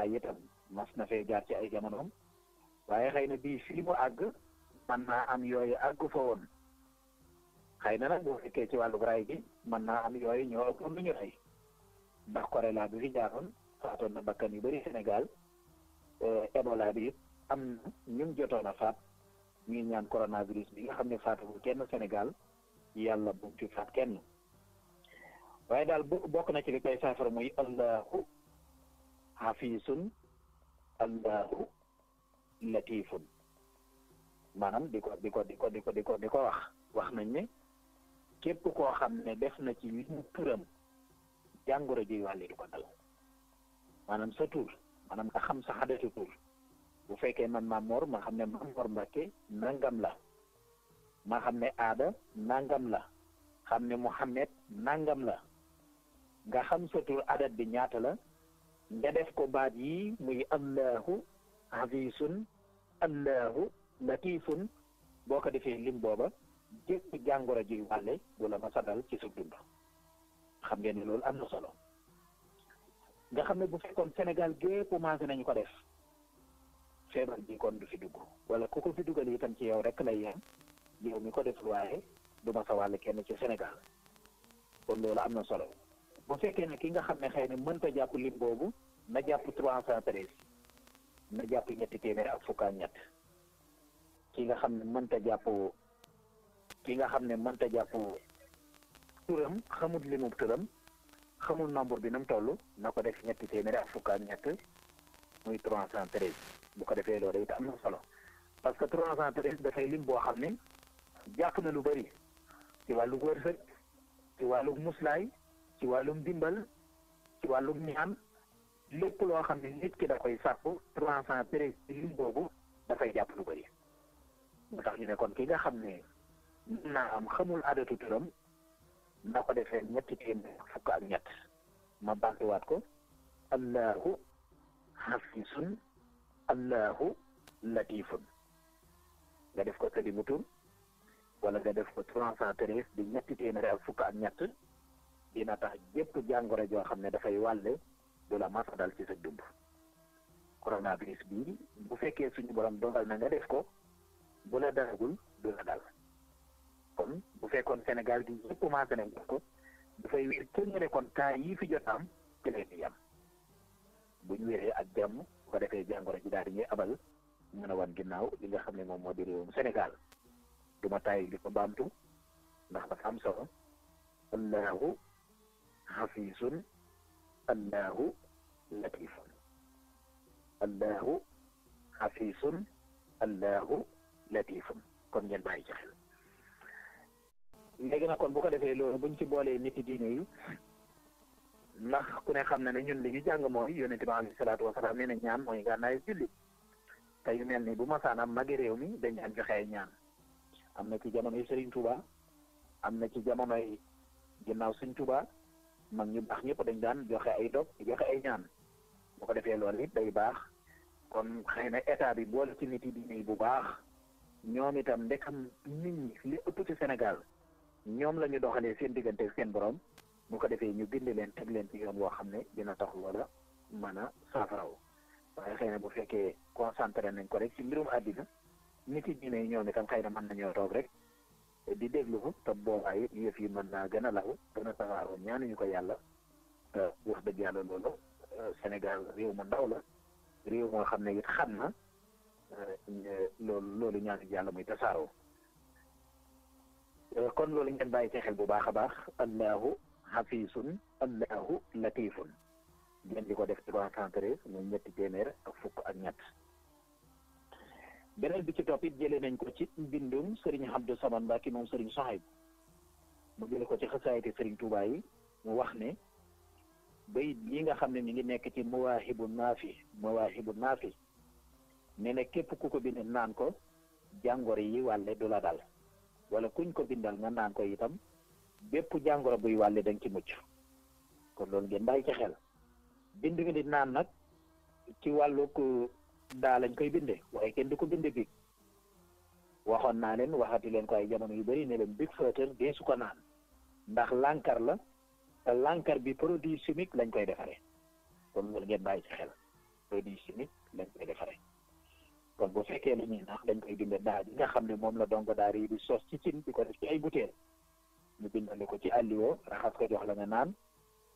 itam mas na fee jaar ci ay jamonoom waaye xëy na bii fii mu àgg mën naa am yooyu àgg fa woon xëy na nag boo fekkee ci wàllu ray gi mën naa am yooyu ñoo ëppoon lu ñu rey ndax choléra bi fi jaaroon faatoon na bakkan yu bëri Sénégal Ebola bi it am na ñun jotoon a faat ñuy ñaan coronavirus bi nga xam ne faatagul kenn Sénégal yàlla bu ci faat kenn waaye daal bokk na ci li koy saafara muy allahu hafisun allahu latifun maanaam di ko wax nañ ne képp koo xam ne def na ci li mu turam jàngoro ji wàlle di ko dal maanaam sa tur maanaam nga xam sa xadatu tur bu fekkee man Maam Mor ma xam ne Maam Mor Mbàkke nangam la ma xam ne aada nangam la xam ne Muhammad nangam la nga xam sa tur adat bi ñaata la nga def ko baat yi muy allahu hafisun allahu latifun boo ko defee lim booba jépp jàngoro ji wàlle bu la ma sadal ci sa dund xam ngeen ne loolu am na solo nga xam ne bu fekkoon Sénégal gépp commencé nañu ko def feebar bi kon du fi dugg wala ku ko fi duggal itam ci yow rek lay yem yow mi ko def waaye du ma sa wàll kenn ci Sénégal kon loolu am na solo bu fekkee ne ki nga xam ne xëy na mënta jàpp lim boobu na jàpp 313 na jàpp ñetti téeméer ak fukk ak ñett ki nga xam ne mënta jàpp turam xamul limu turam xamul nombre bi na mu toll na ko def ñetti téeméer ak fukk ak ñett muy 313 bu ko defee loolu it am na solo parce que 313 dafay lim boo xam ne jàpp na lu bëri ci wàllu wërsëg ci wàllu muslaay ci wàllum dimbal ci wàllum ñaan lépp loo xam ne nit ki da koy sàkku 313 ci lim boobu dafay jàpp lu bëri moo tax ñu ne kon ki nga xam ne naa am xamul adatu turam na ko defee ñetti téeméer fukk ak ñett ma bantuwaat ko allahu hafisun allahu latifun nga def ko tëddi mu tur wala nga def ko 313 di ñetti téeméer ak fukk ak ñett dina tax jépp jàngoro joo xam ne dafay wàlle du la masa dal ci sa dund coronavirus bii bu fekkee suñu borom dogal na nga def ko bu la dalagul du la dal kon bu fekkoon Sénégal gi yëpp commencé nañ def ko dafay wér kenn ne kon cas yii fi jot am ci leen di yam bu ñu wéree ak jàmm bu ko defee jàngoro ji daal di ñuy abal mën a wan ginnaaw li nga xam ne moom moo di réewum Sénégal du ma taay li ko baamtu ndax dafa am solo allahu hafisun allahu latifun allahu hafisun allahu latifun kon ngeen bàyyi ci xel léegi nag kon bu ko defee loolu buñ ci boolee nit yi diine yi ndax ku ne xam na ne ñun li ñu jàng mooy yonente bi alayhi salaatu wasalaam nee na ñaan mooy ngànnaayu jullit te yu mel ni bu masaanam magi réew mi dañ daan joxe ay ñaan am na ci jamonoy Serigne Touba am na ci jamonoy ginnaaw Serigne Touba mag ñu baax ñëpp dañ daan joxe ay dog joxe ay ñaan bu ko defee loolu it day baax kon xëy na état bi boole ci nit yi diine yi bu baax ñoom itam ndekam nit ñi li ëpp ci Sénégal ñoom la ñu doxalee seen diggante seen borom bu ko defee ñu bind leen teg leen ci yoon woo xam ne dina tax loola mën a saafaraw waaye xëy na bu fekkee concentré nañ ko rek ci mbirum àddina nit yi diine yi ñoom itam xëy na mën nañoo toog rek di déglu ko te boobaa it yëf yi mën naa gën a law gën a tasaaroo ñaanuñu ko yàlla wax dëgg yàlla loolu Sénégal réew mu ndaw la réew moo xam ne it xam na loolu ñaanu yàlla muy tasaaroo kon loolu ngeen bàyyi ci xel bu baax a baax allahu hafisun allahu latifun ngeen di ko def 313 muy ñetti téeméer ak fukk ak ñett beneen bi ci topp it jëlee nañ ko ci mbindum Serigne Abdou Samane Mbacké moom Serigne Sohaib mu jëlee ko ci xasaayiti Serigne Touba yi mu wax ne bayit yi nga xam ne mi ngi nekk ci mawaahibu naafi ne ne képp ku ko bind naan ko jàngoro yi wàlle du la dal wala kuñ ko bindal nga naan ko itam bépp jàngoro buy wàlle dañ ci mucc kon loolu ngeen bàyyi ci xel bind mi di naan nag ci wàllu daa lañ koy binde waaye kenn du ko binde big waxoon naa leen waxati leen ko ay jamono yu bëri ne leen big fëtër dee su ko naan ndax lànkar la te lànkar bi produit chimique lañ koy defaree kon loolu ngeen bàyyi ci xel produit chimique lañ koy defaree kon bu fekkee li ñuy naan dañ koy bind daa ji nga xam ne moom la dongo daara yi di sos ci cin di ko def ci ay butéel ñu bindal ko ci àlliwoo raxas ko jox la nga naan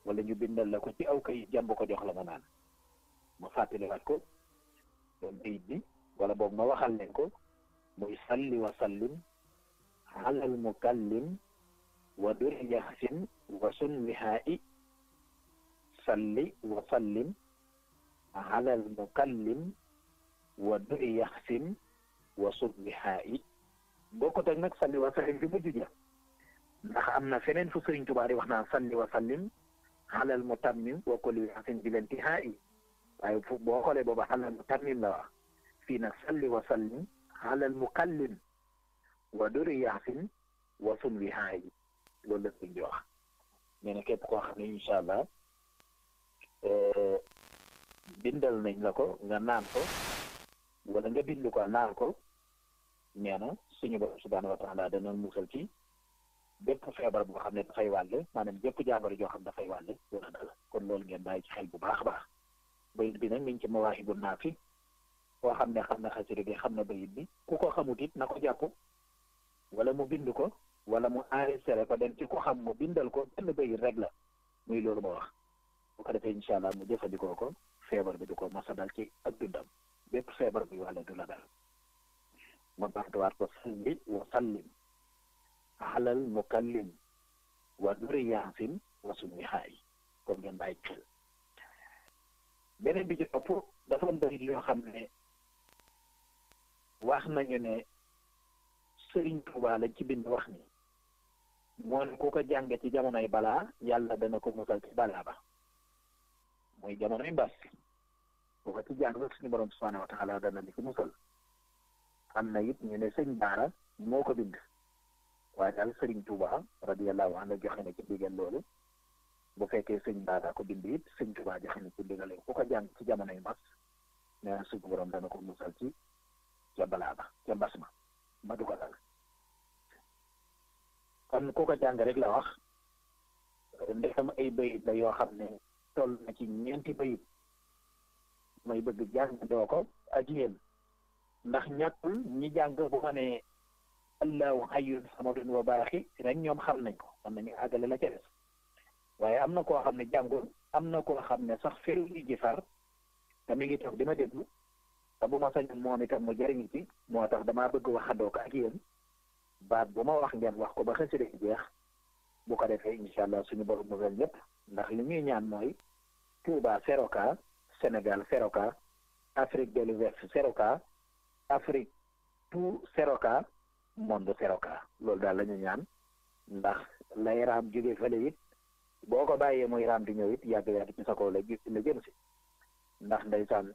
wala ñu bindal la ko ci aw kayit jàmb ko jox la nga naan ma fàttaliwaat ko doon bayit bi wala boog ma waxal leen ko muy salli wa sallim alal mukallim wa dur yaxsin wa sun wihaa'i salli wa sallim alal mukallim wa dur yaxsin wa sun wihaa'i bokkut ak nag salli wa sallim bi mujj ja ndax am na feneen fu Sëriñ Tuubaa di wax naan salli wa sallim alal mutammim wa kulli yaxsin bil intihaa'i waaye fu boo xoolee booba alal mutammim la wax fii nag salli wa sallim alal mukallim wa duri yaxsin wa sun wihaayi loolu la sëñ bi wax nee na képp koo xam ne incha allah bindal nañ la ko nga naan ko wala nga bind ko naan ko nee na suñu borom subhaanahu wa taala dana musal ci bépp feebar boo xam ne dafay wàlle maanaam bépp jàngoro joo xam ne dafay wàlle dana dal kon loolu ngeen bàyyi ci xel bu baax a baax bayit bi nag mi ngi ci mawaahibu naafi koo xam ne xam na xasida bi xam na bayit bi ku ko xamut it na ko jàpp wala mu bind ko wala mu enregistré ko dem ci ko xam mu bindal ko benn bayit rek la muy loolu ma wax bu ko defee incha allah mu jëfandikoo ko feebar bi du ko mos a dal ci ak dundam bépp feebar bi wàlle du la dal ma baamtuwaat ko salli wa sallim alal mukallim wa duri yaasin wa sun wihaayi kon ngeen bàyyi xel beneen bi ci topp dafa bëri yoo xam ne wax nañu ne Sëriñ Tuubaa lañ ci bind wax ni moo ne ku ko jànge ci jamonoy balaa yàlla dana ko musal ci balaa ba muy jamonoy mbas ku ko ci jàng suñu borom subhaanahu wa taala dana di ko musal am na it ñu ne sëñ Baara moo ko bind waaye daal Sëriñ Tuubaa radiyallahu anhu joxe na ci digal loolu bu fekkee sëñ Baara ko bind it sëñ Tuubaa joxe na ci digal ku ko jàng ci jamonoy mbas nee na suñu borom dana ko musal ci ca balaa ba ca mbas ma ba du ko dal kon ku ko jàng rek la wax ndekam ay bayit la yoo xam ne toll na ci ñeenti bayit may bëgg jàng doo ko ak yéen ndax ñàkkul ñi jàng bu ma ne allahu hayyun samadun wa baaxi rek ñoom xam nañ ko xam nañu àggale la ca des waaye am na koo xam ne jàngul am na koo xam ne sax feru li ji far te mi ngi toog di ma déglu te bu ma sañoon moom itam mu jëriñu ci moo tax damaa bëgg waxandoo ko ak yéen baat bu ma wax ngeen wax ko ba xasida ci jeex bu ko defee incha allah suñu borom musal ñëpp ndax li ñuy ñaan mooy Touba zéro cas Sénégal zéro cas Afrique de l'Ouest zéro cas Afrique tout zéro cas monde zéro cas loolu daal la ñu ñaan ndax lay raam jóge fële it boo ko bàyyee muy raam di ñëw it yàgg-yàgg ci sa kaw la jëm si ndax ndeysaan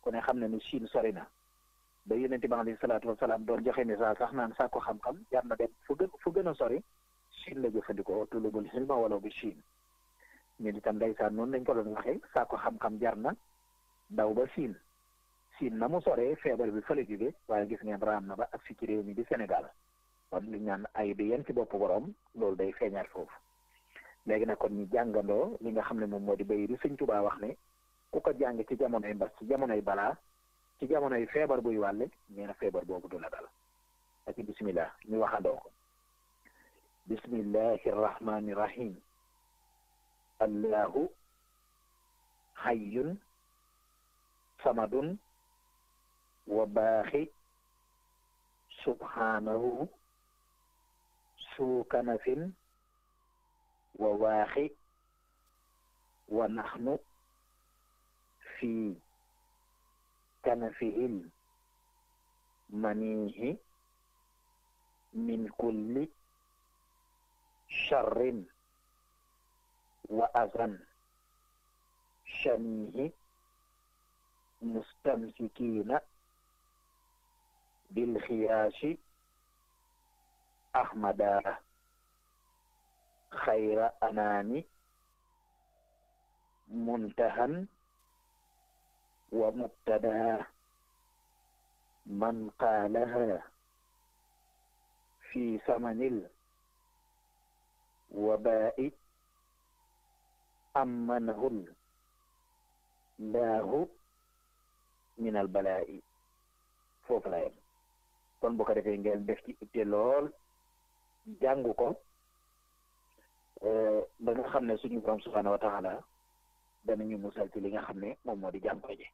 ku ne xam na ni Chine sori na ba yonent bi alayhi salaatu wasalaam doon joxe message sax naan sàkku xam-xam jar na dem fu gën a sori Chine la jëfandikoo tulubul ilma walaw bi Chine ñun itam ndeysaan noonu lañ ko doon waxee sàkku xam-xam jar na daw ba Chine na mu soree feebar bi fa la jóge waaye gis ngeen raam na ba ak fi ci réew mi di Sénégal kon li ñaan ay bi yéen ci bopp borom loolu day feeñaat foofu léegi nag kon ñu jàngandoo li nga xam ne moom moo di bay di Sëñ Tuubaa wax ne ku ko jàng ci jamonoy mbas ci jamonoy balaa ci jamonoy feebar buy wàlle nee na feebar boobu du la dal ak bismillah ñu waxandoo ko bismillahi rahmani rahim allahu hayyun samadun wa baaxi subhanahu su kanafin wa waaxi wa naxnu fi kanafihil manihi min kulli sharrin wa azan shanihi mustamsikina bil xiyaashi ahmada xayra anaani muntahan wa mubtada man qaalaha fi samanil wabaa'i ammanahul laahu minal balaa'i foofu la yem kon bu ko defee ngeen def ci itte lool jàng ko ba nga xam ne suñu borom subhaanahu wa taala danañu musal ci li nga xam ne moom moo di jàngoro ji